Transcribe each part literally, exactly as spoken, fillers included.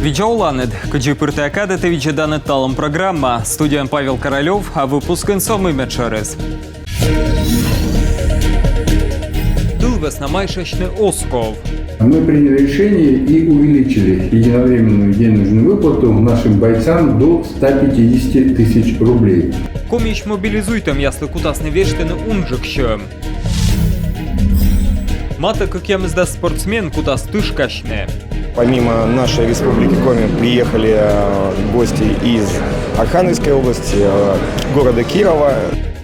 Видза оланныд! Кыдзи пыр тайӧ кадӧ, ті видзӧданныд «Талун» программа. Студияын Павел Королёв, а выпускын со мый медшӧрыс. Тыл вӧсна майшасьны оз ков. Мы приняли решение и увеличили единовременную денежную выплату нашим бойцам до ста пятидесяти тысяч рублей. Комиысь мобилизуйтӧмъяслы кутасны вештыны унджык сьӧм. Матӧ кӧкъямысдас спортсмен кутас тышкасьны. Помимо нашей Республики Коми приехали, э, гости из Архангельской области, э, города Кирова.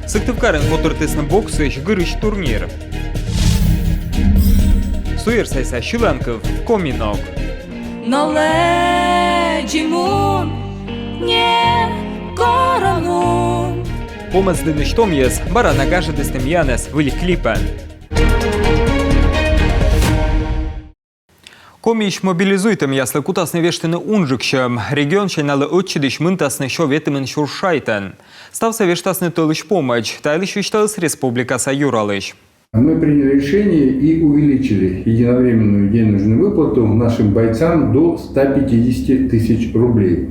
Сыктывкарын котыртісны боксысь гырысь турнир. Суйӧр сайса сьыланкыв «Коми ног». Но лэдзи мун, не коронун. Помӧсдінысь томъяс бара на гажӧдісны миянӧс выль клипӧн. Комиысь мобилизуйтӧмъяслы кутасны вештыны унджык сьӧм. Регионсянь налы ӧтчыдысь мынтасны сё ветымын сюрс шайтӧн. Ставсӧ вештасны тӧлысь помӧдз. Та йылысь висьталіс республикаса юралысь. Мы приняли решение и увеличили единовременную денежную выплату нашим бойцам до ста пятидесяти тысяч рублей.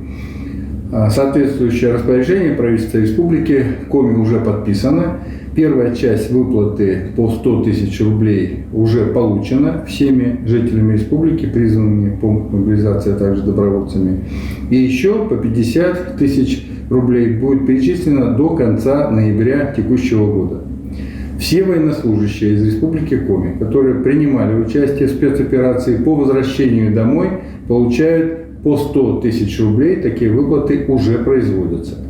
А, соответствующее распоряжение правительства республики Коми уже подписано. Первая часть выплаты по сто тысяч рублей уже получена всеми жителями республики, призванными по мобилизации, а также добровольцами. И еще по пятьдесят тысяч рублей будет перечислено до конца ноября текущего года. Все военнослужащие из Республики Коми, которые принимали участие в спецоперации, по возвращению домой получают по сто тысяч рублей. Такие выплаты уже производятся.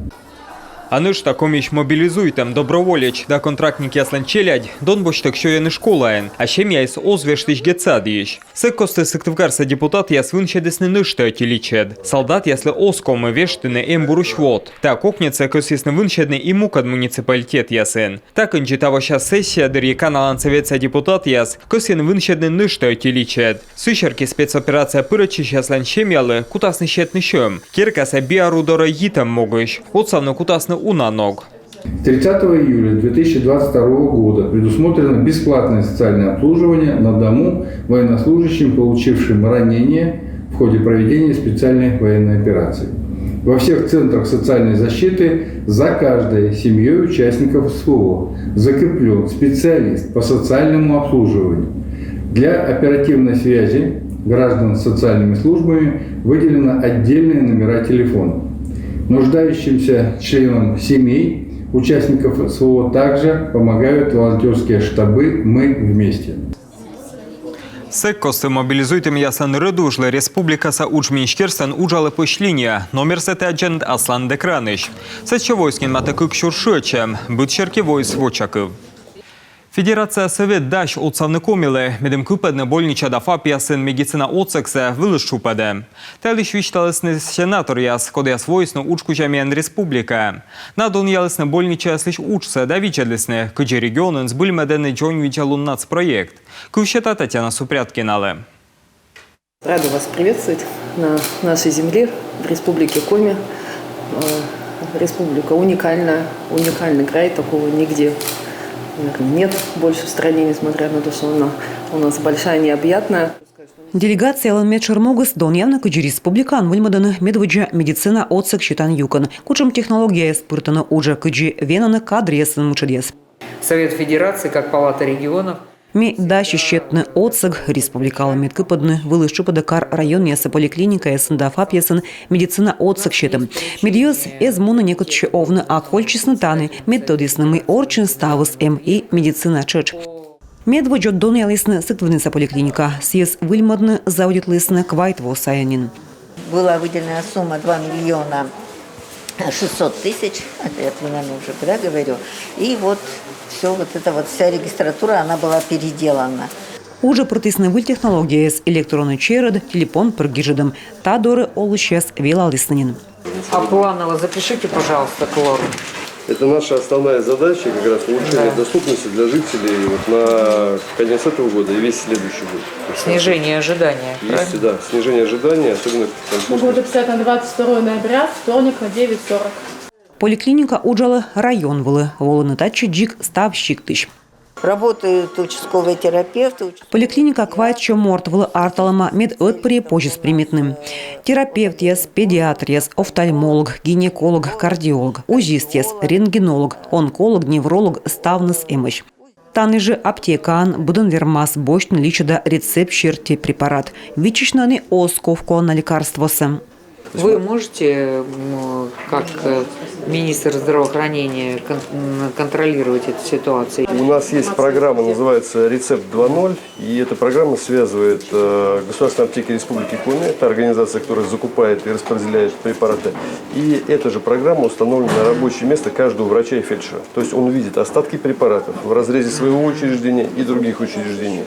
А нӧшта Комиысь мобилизуйтӧм, доброволеч да контрактникъяслӧн челядь дон босьттӧг сёйӧны школаын, а семьяыс оз вештысь детсадйысь. Сэк кості Сыктывкарса депутатъяс вынсьӧдісны нӧшта ӧти личӧд. Солдатъяслы оз ковмы вештыны эмбурысь вот. Та кокньӧдсӧ кӧсйисны вынсьӧдны и мукӧд муниципалитетъясын. Та кындзи тавося сессия дырйи Каналан Сӧветса депутатъяс кӧсйӧны вынсьӧдны нӧшта ӧти личӧд. Сы серти спецоперацияӧ пырӧдчысьяслӧн семьялы кутасны сетны сьӧм. Керкасӧ биару дорӧ йитӧм могысь отсавны кутасны уна ног. С тридцатого июля две тысячи двадцать второго года предусмотрено бесплатное социальное обслуживание на дому военнослужащим, получившим ранение в ходе проведения специальной военной операции. Во всех центрах социальной защиты за каждой семьей участников СВО закреплен специалист по социальному обслуживанию. Для оперативной связи граждан с социальными службами выделены отдельные номера телефонов. Нуждающимся членам семей участников СВО также помогают волонтёрские штабы «Мы вместе». Сэк кості мобилизуйтӧмъяслӧн рӧдвужлы республикаса удж министерствоын уджалӧ пӧсь линия. Номерсӧ ті аддзанныд асланыд экранысь. Сэтчӧ воис нин матӧ кык сюрс шыӧдчӧм. Быд серти воис вочакыв. Федерацияса Сӧвет дась отсавны Комилы, медым кыпӧдны больнича да ФАП-ясын медицина отсӧгсӧ вылыс тшупӧдӧ. Та йылысь висьталісны сенаторъяс, кодъяс воисны удж кузя миян республикаӧ. На донъялісны больничаяслысь уджсӧ да видзӧдлісны, кыдзи регионын збыльмӧдӧны дзоньвидзалун нацпроект. Кыв сета Татьяна Супряткиналы. Рада вас приветствовать на нашей земле, в Республике Коми. Э, республика уникальная, уникальный край, такого нигде, наверное, нет больше в стране, несмотря на то, что она у нас большая, необъятная. Делегациялӧн медшӧр могыс — донъявны, кыдзи республикаын выльмӧдӧны медводдза медицина отсӧг сетан юкӧн, кутшӧм технологияяс пыртӧны уджӧ, кыдзи венӧны кадръясӧн мытшӧдъяс. Совет Федерации, как Палата регионов, Ми дасьӧсь сетны отсӧг республикалы, мед кыпӧдны вылыс тшупӧдӧ кар-районъяса поликлиникаясын да ФАП-ясын медицина отсӧг сетӧм. Медъёс эз мунны некытчӧ овны, а кольччисны тані, мед тӧдісны, мый орччӧн ставыс эм и медицина тшӧтш. Медводз донъялісны Сыктывдінса поликлиника. Сійӧс выльмӧдны заводитлісны квайт во сайын нин. Была выделена сумма два миллиона шестьсот тысяч, это я примерно уже, да, говорю. И вот всё вот это вот, вся регистратура, она была переделана. Уджӧ пыртісны выль технологияяс: электроннӧй черӧд, телепон пыр гижӧдӧм. Та дорӧ олысьяс велалісны нин. А планово запишите, пожалуйста, к лору. Это наша основная задача, как раз улучшение Да. доступности для жителей. Вот на конец этого года и весь следующий год. То есть Снижение ожидания, есть, правильно? Да, снижение ожидания, особенно в Ну, Конституции. Буду писать на двадцать второе ноября, вторник на девять сорок. Поликлиника уджалӧ район вылӧ, волӧны татчӧ дзик став сиктысь. Работают участковые терапевты. Поликлиника квайтсё морт вылӧ арталӧма, мед ӧтпырйӧ позис примитны. Терапевтъяс, педиатръяс, офтальмолог, гинеколог, кардиолог, узистъяс, рентгенолог, онколог, невролог — ставныс эмӧсь. Тані жӧ аптекаын быдӧн вермас босьтны личӧда рецепт серти препарат. Виччысьны ӧні оз ков колана лекарствосӧ. Вы можете, м, как, э, министр здравоохранения, кон-, м, контролировать эту ситуацию? У нас есть программа, называется «Рецепт два ноль», и эта программа связывает, э, Государственные аптеки Республики Коми, это организация, которая закупает и распределяет препараты, и эта же программа установлена на рабочее место каждого врача и фельдшера. То есть он видит остатки препаратов в разрезе своего учреждения и других учреждений.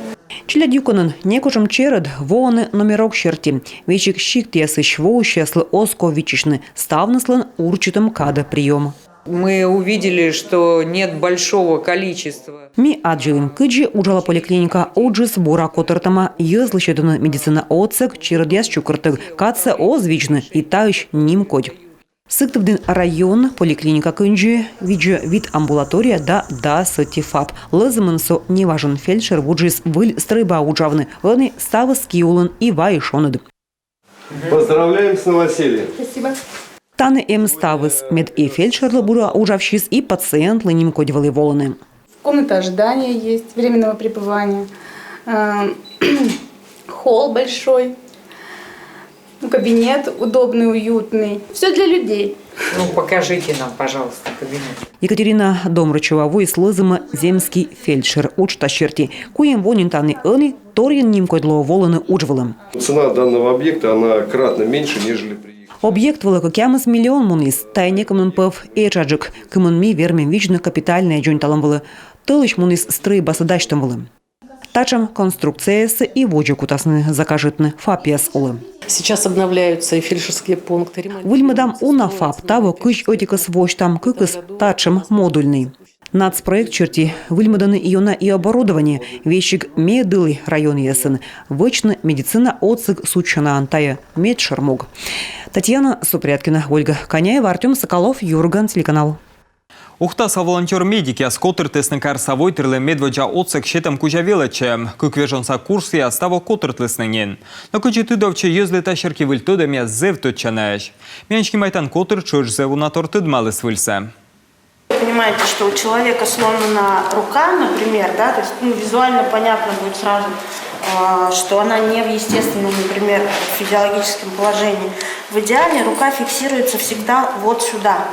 Челядьюкӧнын некутшӧм черед воӧны номерок серти. Весиг сиктъясысь воысьяслы оз ков виччысьны, ставныслӧн урчитӧм кадӧ приём. Мы увидели, что нет большого количества. Ми аддзылім, кыдзи уджалӧ поликлиника. Уджыс бура котыртӧма, йӧзлы сетӧны медицина отсӧг, чередъяс чукӧртӧг, кадсӧ оз видзны и таысь нимкодь. Сыктывдін район поликлиника кындзи видзӧ вит амбулатория да дас ӧти ФАП. Лӧзмӧн со неважӧн фельдшер вуджис выль стрӧйбаӧ уджавны. Ӧні ставыс ки улын и вайӧ шоныд. Поздравляем с новосельем! Спасибо. Тані эм ставыс, мед и фельдшерлы бура уджавсис, и пациентлы нимкодь вӧлі волыны. Комната ожидания есть, временного пребывания. Э, холл большой. Ну, кабинет удобный, уютный. Всё для людей. Ну, покажите нам, пожалуйста, кабинет. Екатерина Домрачева воис лӧзмӧ «Земский фельдшер» уджтас серти. Куим во нин тані, ӧні торйӧн нимкодь лоӧ волыны удж вылӧ. Цена данного объекта, она кратно меньше, нежели при... Объект вылӧ кӧкъямыс миллион муніс, тайӧ некымын пӧв этшаджык. Кымын ми вермим видзны капитальнӧй дзоньталӧм вылӧ. Тӧлысь муніс стрӧйбасӧ дасьтӧм вылӧ. Татшӧм конструкцияяссӧ и водзӧ кутасны закажитны ФАПъяс улӧ. Сейчас обновляются и фельдшерские пункты, ремонтируются. Выльмӧдам уна ФАП, таво кызь ӧтикӧс восьтам, кыкыс татшӧм модульнӧй. Нацпроект серти выльмӧдӧны ёна и оборудование. Весиг медылі районъясын вӧчны медицина отсӧг судзсянаӧн, тайӧ медшӧр мог. Татьяна Супряткина, Ольга Коняева, Артём Соколов, «Юрган» телеканал. Ухтаса волонтёр-медикъяс котыртісны карса войтырлы медводдза отсӧг сетӧм кузя велӧдчӧм. Кык вежонса курсъяс таво котыртлісны нин. Но кыдзи тыдовтчӧ, йӧзлы та серти выль тӧдӧмъяс зэв тӧдчанаӧсь. Миян снимайтан котыр тшӧтш зэв уна тор тӧдмаліс выльсӧ. Понимаете, что у человека сломана рука, например, да, то есть, ну, визуально понятно будет сразу, а, что она не в естественном, например, физиологическом положении. В идеале рука фиксируется всегда вот сюда.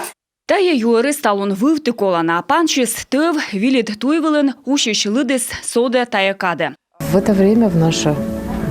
Тайӧ юӧрыс талун вывті колана. Пансис тӧв, вильыд туй вылын, усьысь лыдыс содӧ тайӧ кадӧ. В это время, в наше,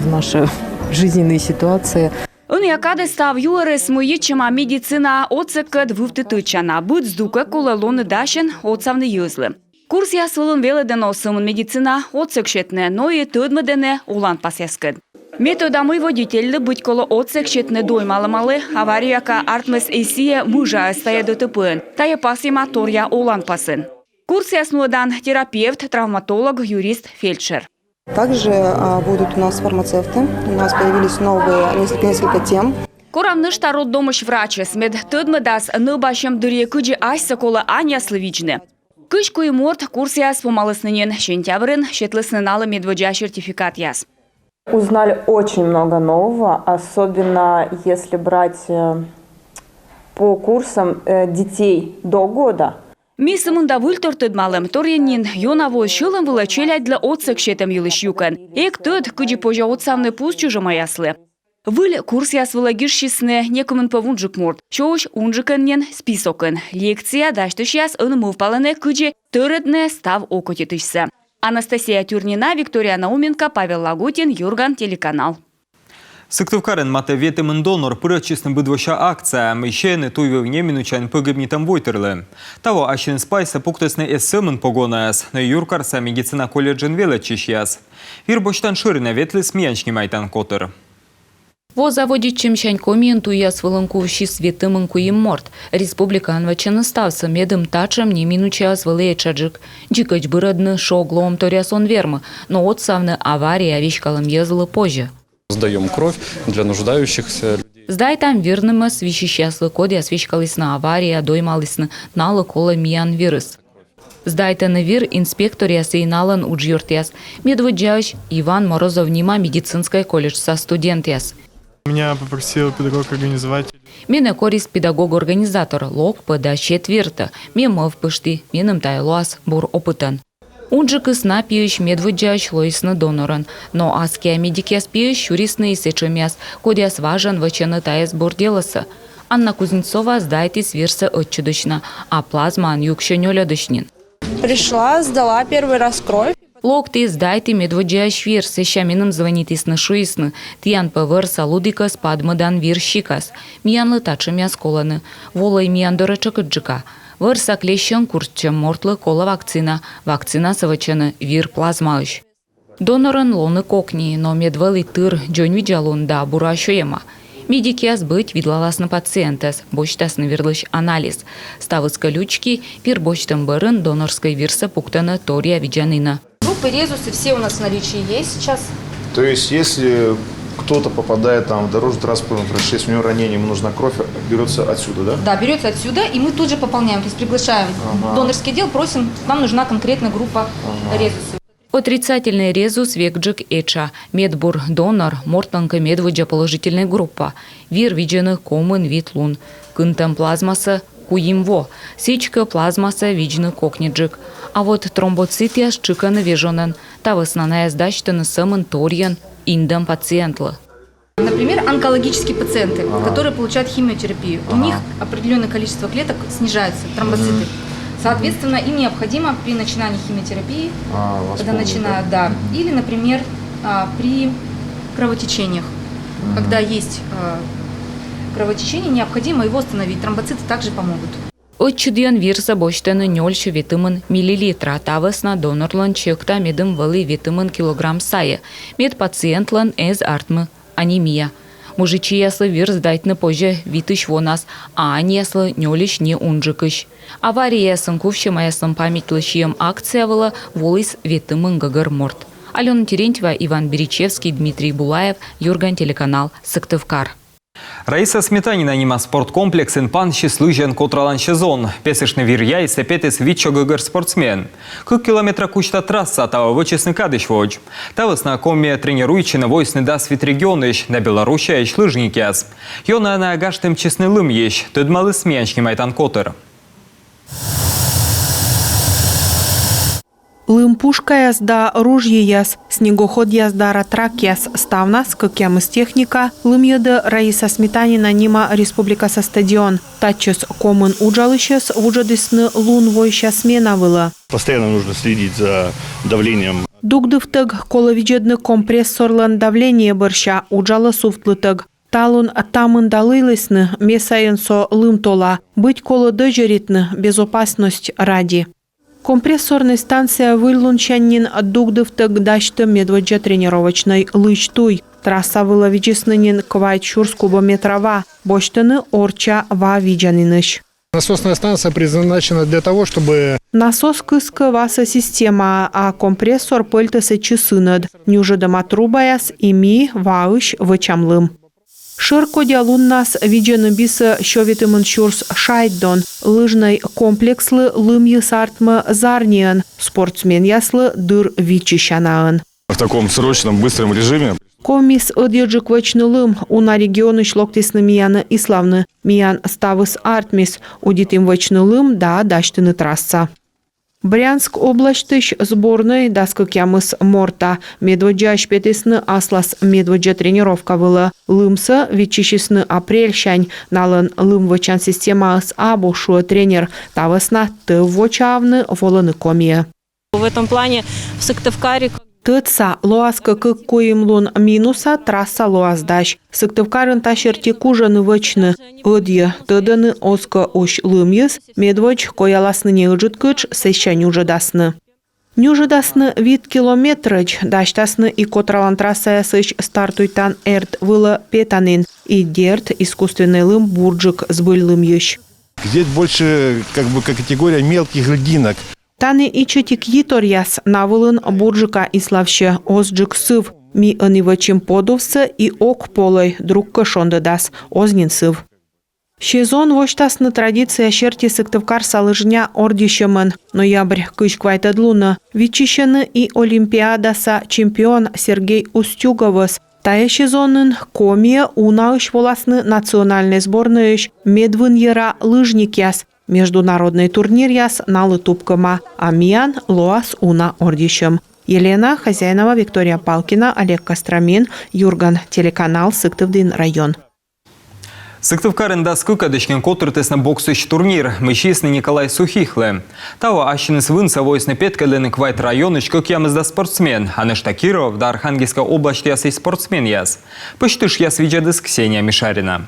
в наши жизненные ситуации. Ӧнія кадӧ став юӧрыс, мый йитчӧма медицина отсӧгкӧд, вывті тӧдчана. Быд здукӧ колӧ лоны дасьӧн, отсавны йӧзлы. Курсъяс вылын велӧдӧны оз сӧмын медицина отсӧг сетны, но и тӧдмӧдӧны оланпасъяскӧд. Ме тӧда, мый водительлы быть колӧ отсӧг сетны доймалӧмалы, аварияӧн артмис и сійӧ мыжаыс тайӧ ДТП-ын. Тайӧ пасйӧма торъя оланпасын. Курсъяс нуӧдан терапевт, травматолог, юрист, фельдшер. Также, а, будут у нас фармацевты. У нас появились новые несколько, несколько тем. Корам нӧшта роддомысь врачӧс, мед тӧдмӧдас нӧбасьӧм дырйи, кыдзи асьсӧ колӧ аньяслы видзны. Кызь куим морт курсъяс помалісны нин. Сентябрын сетлісны налы медводдза сертификатъяс. Узнали очень много нового, особенно если брать, э, по курсам, э, детей до года. Ми сымында выльтор тӧдмалім. Торйӧн нин ёна воис сьӧлӧм вылӧ челядьлы отсӧг сетӧм йылысь юкӧн. Эг тӧд, кыдзи позьӧ отсавны пуст чужӧмаяслы. Выль курсъяс вылӧ гижсисны некымын пӧв унджык морт. Сёысь унджыкӧн нин списокын. Лекция дасьтысьяс ӧні мӧвпалӧны, кыдзи тӧрӧдны став окотитысьсӧ. Анастасия Тюрнина, Виктория Науменко, Павел Лагутин, «Юрган» телеканал. Сыктывкарын матӧ ветымын донор пырӧдчисны быдвосся акцияӧ, мый сиӧны туйвыв неминучаӧн пӧгибнитӧм войтырлы. Таво ассьыныс пайсӧ пуктісны эз сӧмын погонаяс, но и юркарса медицина колледжын велӧдчысьяс. Вир босьтан шӧринӧ ветліс миян снимайтан котыр. Во заводитчӧмсянь Комиын туйяс вылын кувсис ветымын куим морт. Республикаын вӧчӧны ставсӧ, медым татшӧм неминучаяс вӧлі этшаджык. Дзикӧдз бырӧдны шог лоӧмторъяс он вермы, но отсавны авария веськалӧм йӧзлы позьӧ. Сдаём кровь для нуждающихся людей. Сдайтам вирнымӧс висьысьяслы, кодъяс веськалісны аварияӧ, доймалісны, налы колӧ миян вирыс. Сдайтӧны вир инспекторъяс и налӧн уджъёртъяс. Медводдзаысь Иван Морозов нима медицинскӧй колледжса студентъяс. Меня попросил педагог организовать. Менӧ корис педагог-организатор, лок пӧ да сет виртӧ. Ме мӧвпышті, меным тайӧ лоас бур опытӧн. Унджыкыс на пиысь медводдзаысь лоисны донорӧн, но аскиа медикъяс пиысь сюрисны и сэтшӧмъяс, кодъяс важӧн вӧчӧны тайӧс бур делӧсӧ. Анна Кузнецова сдайтіс вирсӧ ӧтчыдысь на, а плазмаӧн юксьӧ нёльӧдысь нин. Пришла, сдала первый раз кровь. Локті, сдайті медводдзаысь вир, сэсся меным звӧнитісны, шуисны: «Тіян пӧ вӧрса лудікӧс падмӧдан вир сикас». Миянлы татшӧмъяс колӧны. Волӧй миян дорӧ тшӧкыдджыка. Вӧрса клещӧн курччӧм мортлы колӧ вакцина. Вакцинасӧ вӧчӧны вир плазмаысь. Донорӧн лоны кокни, но мед вӧлі тыр, дзоньвидзалун да бура сёйӧма. Медикъяс быть видлаласны пациентӧс, босьтасны вирлысь анализ. Ставыс кӧ лючки, пир босьтӧм бӧрын донорскӧй вирсӧ пуктӧны торъя видзанінӧ. Группы резусы все у нас в наличии есть сейчас. То есть, если кто-то попадает там в дорожно-транспортное происшествие, у него ранение, ему нужна кровь, берется отсюда, да? Да, берется отсюда, и мы тут же пополняем, то есть приглашаем Ага. донорский отдел, просим, нам нужна конкретная группа Ага. резусы. Отрицательнӧй резус векджык этша. Медбур донор — мортлӧн кӧ медводдза положительнӧй группа. Вир видзӧны комын вит лун. Кынтӧм плазмасӧ — куим во. Сідзкӧ, плазмасӧ видзны кокниджык. А вот тромбоцитъяс тшыкӧны вежонӧн. Та вӧсна найӧс дасьтӧны сӧмын торйӧн индӧм пациентлы. Например, онкологические пациенты, Ага. которые получают химиотерапию, у Ага. них определённое количество клеток снижается, тромбоциты. Мгм. Соответственно, им необходимо при начинании химиотерапии, А, когда восполнить, начинают, да? Да, Мгм. или, например, а, при кровотечениях, Мгм. когда есть а, кровотечение, необходимо его остановить. Тромбоциты также помогут. Ӧтчыдйӧн вирсӧ босьтӧны нёльсё ветымын миллилитра. Та вӧсна донорлӧн чӧкта, медым вӧлі ветымын килограмм сайӧ. Мед пациентлӧн эз артмы анемия. Мужичӧйяслы вир сдайтны позьӧ витысь вонас, а аньяслы — нёльысь не унджыкысь. Аварияясын кувсьӧмаяслӧн паметьлы сиӧм акция вылӧ воліс ветымын гӧгӧр морт. Алёна Терентьева, Иван Беричевский, Дмитрий Булаев, «Юрган» телеканал, Сыктывкар. Раиса Сметанина нима спорткомплексын пансис лыжиӧн котралан сезон. Песыштны вир-яйсӧ петіс витсё гӧгӧр спортсмен. Кык километра кузьта трасса, таво вӧчисны кадысь водз. Та вӧсна Комиӧ тренируйтчыны воисны дас вит регионысь да Белоруссияысь лыжникъяс. Ёна на гажтӧмтчисны лымйысь, тӧдмаліс миян снимайтан котыр. Лым пушкаяс да ружьеяс, снегоходъяс да ратракъяс — ставнас кӧкъямыс техника лымйӧдӧ Раиса Сметанина нима республикаса стадион. Татчӧс комын уджалысьӧс вуджӧдісны лун-войся смена вылӧ. Постоянно нужно следить за давлением. Дугдывтӧг колӧ видзӧдны компрессорлӧн давление бӧрся, уджалӧ сувтлытӧг. Талун та мында лыйлісны, ме сайын со лым тола, быть колӧ дӧзьӧритны безопасность ради. Компрессорнӧй станция выльлунсянь нин дугдывтӧг дасьтӧ медводдза тренировочнӧй лызь туй. Трасса вылӧ видзисны нин квайт сюрс кубометра ва, босьтӧны орчча ва видзанінысь. Насосная станция предназначена для того, чтобы... Насос кыскӧ васӧ системаӧ, а компрессор пӧльтӧ сэтчӧ сынӧд, нюжӧдӧма трубаяс, и ми ваысь вӧчам лым. Шӧркодя луннас видзӧны бисӧ сё ветымын сюрс шайт дон. Лыжнӧй комплекслы лымйыс артмӧ зарниӧн, спортсменъяслы дыр виччысянаӧн. В таком срочном, быстром режиме. Ковмис ӧдйӧджык вӧчны лым, уна регионысь локтісны миянӧ иславны. Миян ставыс артмис, удитім вӧчны лым да дасьтыны трасса. Брянск обласьтысь сборнӧй дас кӧкъямыс морта. Медводдзаысь петісны аслас медводдза тренировка вылӧ. Лымсӧ виччысисны апрельсянь. Налӧн лым вӧчан системаыс абу, шуӧ тренер. Та вӧсна тӧв вочаавны волӧны Комиӧ. В этом плане в Сыктывкаре... Тӧдса, лоас кӧ кык-куим лун минуса, трасса лоас дась. Сыктывкарын та серти кужӧны вӧчны. Ӧдйӧ тӧдӧны, оз кӧ усь лымйыс, медводз кояласны неыджыд кытш, сэсся нюжӧдасны. Нюжӧдасны вит километрӧдз, дасьтасны и котралан трассаясысь стартуйтан эрд вылӧ петанін. И дерт, искусственнӧй лым бурджык збыль лымйысь. Здесь больше, как бы, как категория мелких льдинок. Тані ичӧтик йиторъяс, на вылын бурджыка иславсьӧ, озджык сыв. Ми ӧні вӧчим подувсӧ и ог полӧй, друг кӧ шондӧдас, оз нин сыв. Сезон восьтасны традиция серти Сыктывкарса лыжня ордйысьӧмӧн. Ноябрь кызь квайтӧд лунӧ виччысьӧны и олимпиадаса чемпион Сергей Устюговӧс. Тайӧ сезонын Комиӧ унаысь воласны национальнӧй сборнӧйысь медвынйӧра лыжникъяс. Международнӧй турниръяс налы тупкӧма, а миян лоас уна ордйысьӧм. Елена Хозяинова, Виктория Палкина, Олег Костромин, «Юрган» телеканал, Сыктывдін район. Сыктывкарын дас кыкӧдысь нин котыртісны боксысь турнир, мый сиисны Николай Сухихлы. Таво ассьыныс вынсӧ воисны петкӧдлыны квайт районысь кӧкъямысдас спортсмен, а нӧшта Киров да Архангельскӧй обласьтъясысь спортсменъяс. Пӧсь тышъяс видзӧдіс Ксения Мишарина.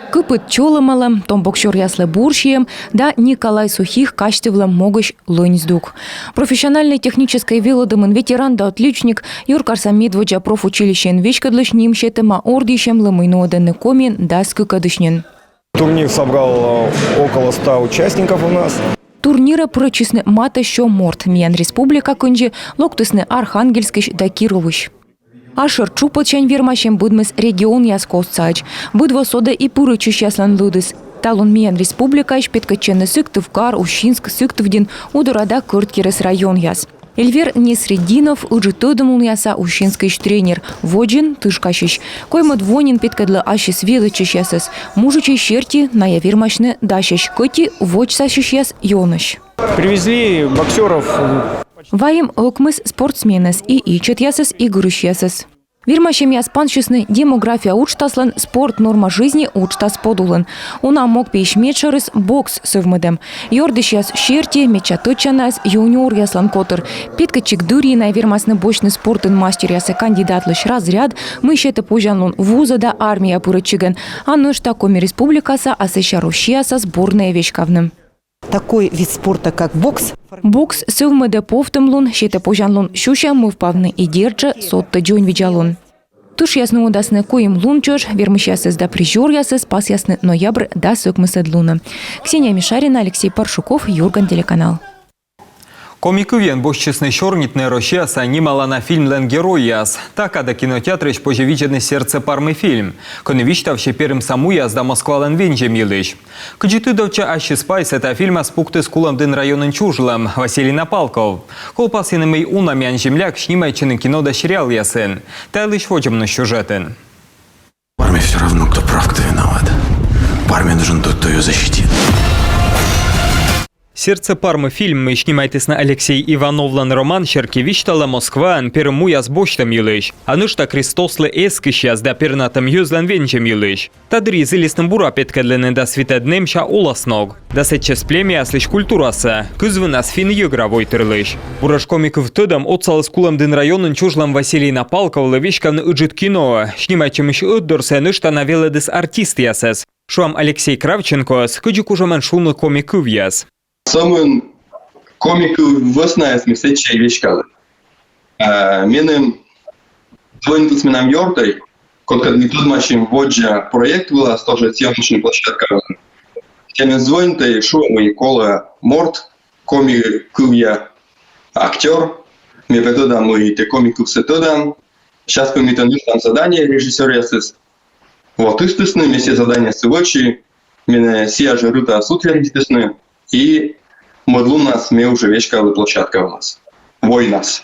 Кыпыд чолӧмалӧм, том боксёръяслы бур сиӧм да Николай Сухих казьтывлӧм могысь лӧнь здук. Профессиональнӧй техническӧй велӧдӧмын ветеран да отличник, юркарса медводдза профучилищеӧн веськӧдлысь ним сетӧма ордйысьӧмлы, мый нуӧдӧны Комиын дас кыкӧдысь нин. Турнир собрал, э, около ста участников у нас. Турнирӧ пырӧдчисны матӧ сё морт. Миян республика кындзи локтісны Архангельскысь да Кировысь. Асшӧр тшупӧдсянь вермасьӧм быдмис регионъяс костсаӧдз. Быд во содӧ и пырӧдчысьяслӧн лыдыс. Талун миян республикаысь петкӧдчӧны Сыктывкар, Усинск, Сыктывдін, Удора да Кӧрткерӧс районъяс. Эльвер Несреддинов — ыджыд тӧдӧмлунъяса Усинскысь тренер, водзын тышкасьысь. Коймӧд во нин петкӧдлӧ ассьыс велӧдчысьясӧс. Мужичӧй серти, найӧ вермасьны дасьӧсь, кӧть и водзсасьысьяс ёнӧсь. Привезли боксёров. Вайим ӧкмыс спортсменӧс: и ичӧтъясӧс, и гырысьясӧс. Вермасьӧмъяс пансисны «Демография» уджтаслӧн «Спорт — норма жизни» уджтас подулын. Уна мог пиысь медшӧрыс — бокс сӧвмӧдӧм. Ёрдысьяс серти, медся тӧдчанаыс юниоръяслӧн котыр. Петкӧдчиг дырйи найӧ вермасны босьтны спортын мастеръясӧ кандидатлысь разряд, мый сетӧ позянлун вузӧ да армияӧ пырӧдчигӧн. А нӧшта Коми Республикаса, а сэсся Россияса сборнӧйӧ веськавны. Такой вид спорта, как бокс. Бокс сӧвмӧдӧ повтӧмлун, сетӧ позянлун сюся мӧвпавны и, дерт жӧ, содтӧ дзоньвидзалун. Тышъяс нуӧдасны куим лун чӧж, вермысьясӧс да призёръясӧс пасъясны ноябрь дас ӧкмысӧд лунӧ. Ксения Мишарина, Алексей Паршуков, «Юрган» телеканал. Коми кывйӧн босьтчисны сёрнитны Россияса нималана фильмлӧн геройяс. Та кадӧ кинотеатрысь позьӧ видзӧдны «Сердце Пармы» фильм, кӧні висьтавсьӧ Перымса муяс да Москвалӧн вензьӧм йылысь. Кыдзи тыдовтчӧ ассьыс пайсӧ, та фильмас пуктіс Кулӧмдін районын чужлӧм Василий Напалков. Колӧ пасйыны, мый уна миян земляк снимайтчӧны кино да сериалъясын. Та йылысь водзӧ миян сюжетын. Парме всё равно, кто прав, кто виноват. Парме нужен тот, кто её защитит. «Сердце Пармы» фильм, мый снимайтісны Алексей Ивановлӧн роман серти, висьталӧ Москваын Перым муяс босьтӧм йылысь, а нӧшта Кристослы эскысьяс да пернатӧм йӧзлӧн вензьӧм йылысь. Та дырйи зілисны бура петкӧдлыны дас витӧд нэмся оласног да сэтчӧс племяяслысь культурасӧ, кызвынас финн-йӧгра войтырлысь. Буретш коми кыв тӧдӧм отсаліс Кулӧмдін районын чужлӧм Василий Напалковлы веськавны ыджыд киноӧ. Снимайтчӧмысь ӧтдорсӧ нӧшта на велӧдіс артистъясӧс, шуам, Алексей Кравченкоӧс, кыдзи кужӧмӧн шуны коми кывъяс. Сӧмын коми кыв вӧснаыс ме сэтчӧ и веськалі. Э, меным звонитіс менам ёртӧй, кодкӧд ми тӧдмасим воддза проект вылас, тоже съёмочнӧй площадка вылас. Сійӧ меным звонитӧ и шуӧ, мый колӧ морт, коми кывъя актёр. Ме пӧ тӧда, мый тэ коми кывсӧ тӧдан. Сейчас пӧ ми тэныд ыстам задание режиссёръясыс. Вот, ыстісны, ме сійӧ заданиесӧ вӧчи, менӧ сійӧ жӧ рытаыс утвердитісны, и мӧд луннас ме уже веськалі площадка вылас. Войнас.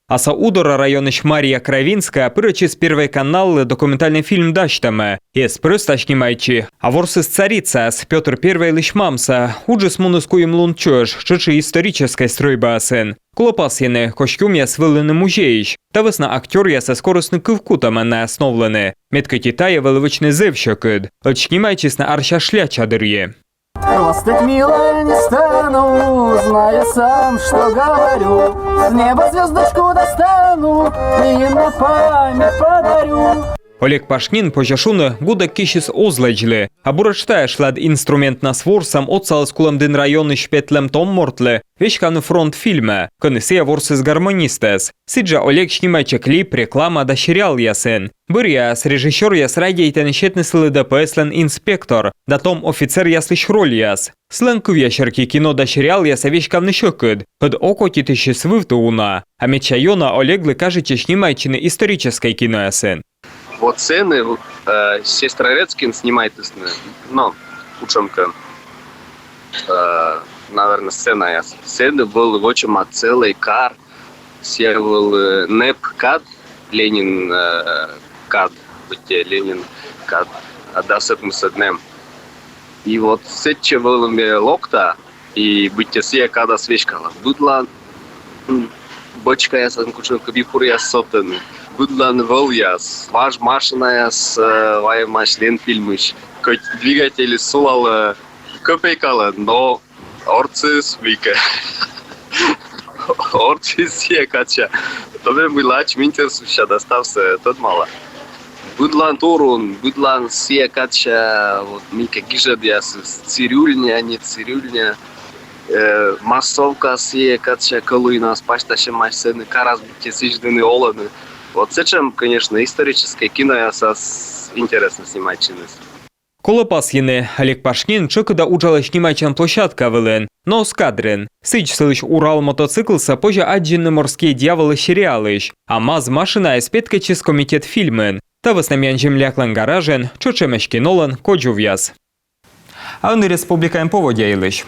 А со Удора районысь Мария Кравинская пырӧдчис Первой каналлы документальнӧй фильм дасьтӧмӧ. Эз прӧста снимайтчи, а ворсіс царицаӧс, Пётр Первӧйлысь мамсӧ. Уджыс муніс куим лун чӧж, тшӧтш и историческӧй стрӧйбаясын. Колӧ пасйыны, костюмъяс вӧліны музейысь. Та вӧсна актёръясӧс корисны кывкутӧмӧн найӧс новлыны. Мед кӧть и тайӧ вӧлі вӧчны зэв сьӧкыд. Ӧд снимайтчисны арся шляча дырйи. Простыть, милая, не стану, зная сам, что говорю. С неба звёздочку достану и на память подарю. Олег Пашнин, позьӧ шуны, гудӧк кисьыс оз лэдзлы. А буретш тайӧ шылад инструментнас ворсӧм отсаліс Кулӧмдін районысь петлӧм том мортлы веськавны «Фронт» фильмӧ, кӧні сійӧ ворсіс гармонистӧс. Сідзжӧ Олег снимайтчӧ клип, реклама да сериалъясын. Бӧръяас режиссёръяс радейтӧны сетны сылы ДПС-лӧн инспектор да том офицеръяслысь рольяс. Сылӧн кывъяс серти кино да сериалъясӧ веськавны сьӧкыд, ӧд окотитысьыс вывті уна. А медся ёна Олеглы кажитчӧ снимайтчыны историческӧй киноясын. Вот сцена, э, Сестрорецкын снимайтісны, но кутшӧмкӧ, э, наверно, сценаяс. Сцена вӧлі вӧчӧма целӧй кар, сійӧ вӧлі, э, нэп кад, Ленин, э, кад, быттьӧ Ленин кад, а, дас ӧкмысӧд нэм. И вот сэтчӧ вӧлі ме локта, и быттьӧ сійӧ кадас веськала. Быдлаын, м, бочкаяс, кутшӧмкӧ випуръяс содтӧны. Быдлаын вӧлъяс, важ машинаяс, э, вайӧмаӧсь Ленфильмысь. Кӧть двигательыс сулалӧ кӧпейкалӧн, но ордсыс мыйкӧ. Ордсыс сійӧ кадся. Тӧдӧ, мыйла ачым интересуйтча да ставсӧ тӧдмала. Быдлаын турун, быдлаын сійӧ кадся, вот, мыйкӧ гижӧдъясыс, цирюльня, не цирюльня, э, массовка сійӧ кадся, кӧлуйнас пасьтасьӧмаӧсь, сэні карас быттьӧ сідз нин олӧны. Вот сэтшӧм, конечно, историческӧй киноясас интереснӧ снимайтчыны. Колӧ пасйыны, Олег Пашнин тшӧкыда уджалӧ снимайтчан площадка вылын, но оз кадрын. Сідз, сылысь «Урал» мотоциклсӧ позьӧ аддзыны «Морские дьяволы» сериалысь, а МАЗ машинаыс петкӧдчис «Комитет» фильмын. Та вӧсна миян земляклӧн гаражын тшӧтш эмӧсь кинолӧн кодзувъяс. А ӧні республикаын поводдя йылысь.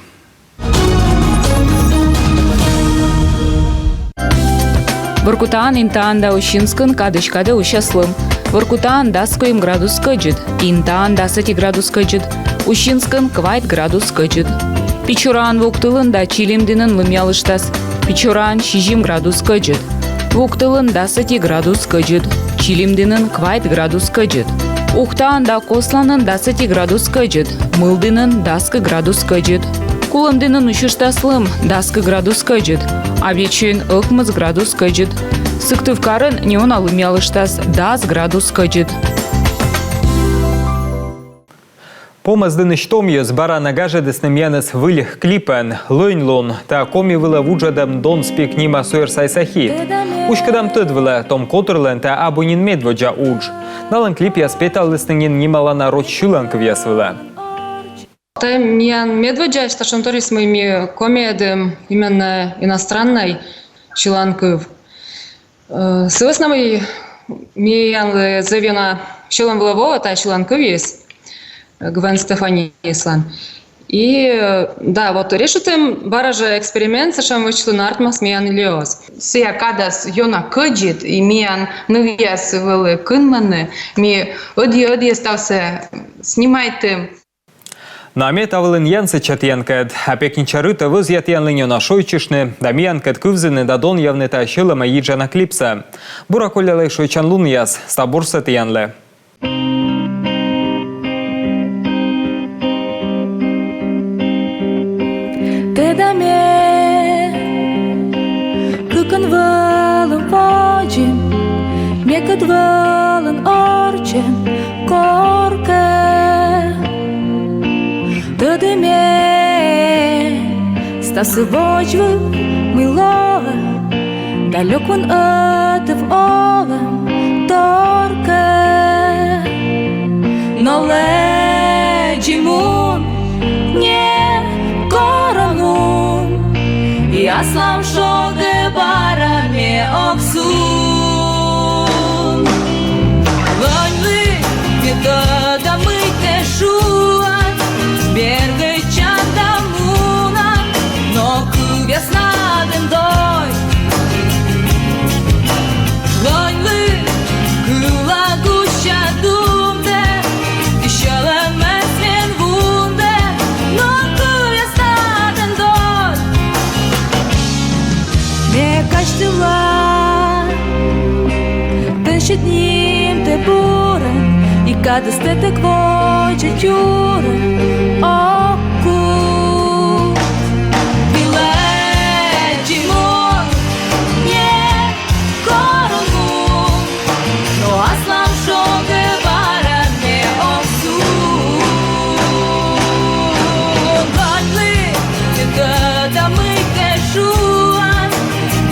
Воркутаын, Интаын да Усинскын кадысь кадӧ усяс лым. Воркутаын дас куим градус кӧдзыд, Интаын дас ӧти градус кӧдзыд, Усинскын квайт градус кӧдзыд. Печораын вуктылын да Чилимдінын лымъялыштас. Печораын сизим градус кӧдзыд. Вуктылын дас ӧти градус кӧдзыд. Чилимдінын квайт градус кӧдзыд. Ухтаын да Косланын дас ӧти градус кӧдзыд. Мылдінын дас кык градус кӧдзыд. Кулӧмдінын усьыштас лым, дас кык градус кӧдзыд. Абъячойын ӧкмыс градус кӧдзыд. Сыктывкарын неуна лымъялыштас, дас градус кӧдзыд. Помӧсдінысь том йӧз бара на гажӧдісны миянӧс выль клипӧн. «Лӧньлун» — та коми вылӧ вуджӧдӧм «Don't Speak» нима суйӧрсайса хит. Уськӧдам тӧд вылӧ, том котырлӧн та абу нин медводдза удж. Налӧн клипъяс петавлісны нин нималана роч сьыланкывъяс вылӧ. Тайӧ миян медводдзаысь татшӧм торйыс, мый ми комиӧдім именно иностраннӧй сьыланкыв. Э, сы вӧсна мый миянлы зэв ёна сьӧлӧм вылӧ воӧ тайӧ сьыланкывйыс, э, Гвен Стефанислӧн. И, э, да, вот решитім бара жӧ эксперимент сэтшӧм вӧчлыны, артмас миян или оз. Сійӧ кадас ёна кӧдзыд, и миян нывъяс вӧлі кынмӧны, ми ӧдйӧ-ӧдйӧ ставсӧ снимайтім. Но а ме та вылын янсӧдча тіянкӧд. А пекнича рытӧ вӧзъя тіянлы ёна шойччыштны да миянкӧд кывзыны да донъявны та сьӧлӧмӧ йиджана клипсӧ. Бура коллялӧй шойччан лунъяс, став бурсӧ тіянлы. Тӧда ме, кыкӧн вӧлӧм водзын, мекӧд вӧлӧн орччӧн коркӧ. Тӧда ме ставсӧ водзвыв, мый лоӧ, далёк вын ӧтув олӧм торкӧ. Но лэдзи мун, не корӧ мун, и аслам шогӧ бара ме ог сун. Лӧньлы, ме тӧда, мый тэ шуан, бергӧдчан да мунан, но кывъяснад эн дой. Лӧньлы, кыла гусся думдӧ, и сьӧлӧмыс мен вундӧ, но кывъяснад эн дой. Ме казьтыла тэнсьыд нимтӧ бурӧн, и кадыс тэтӧг водзӧ тюрӧ ог кут. Лэдзи мун, не корӧ мун, но аслам шогӧ бара ме ог сун. Лӧньлы, ме тӧда, мый тэ шуан,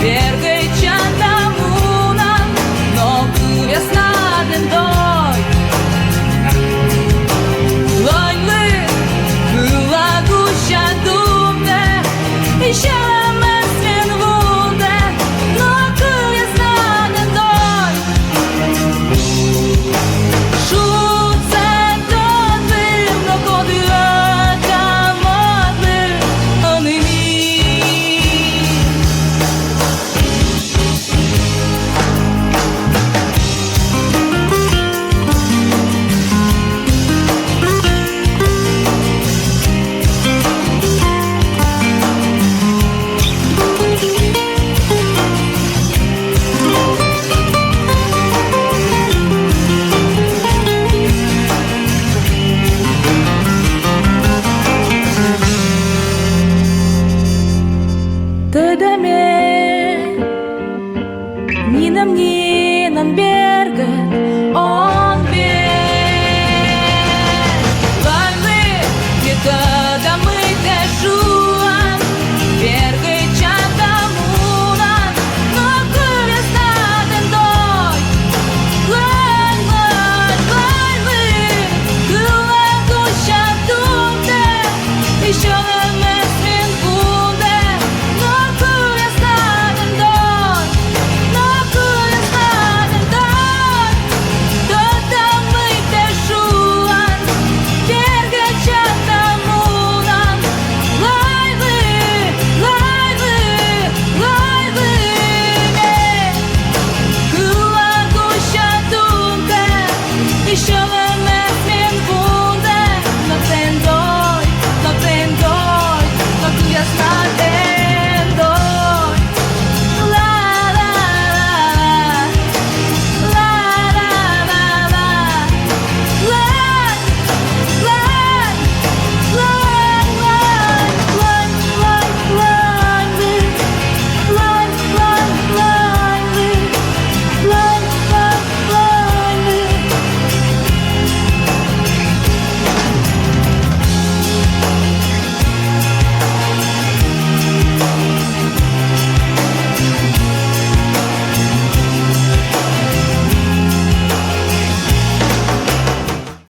бергӧдчан да мунан, но кывъяснад эн дой. Лӧньлы, кыла Тӧдӧ ме нинӧм ни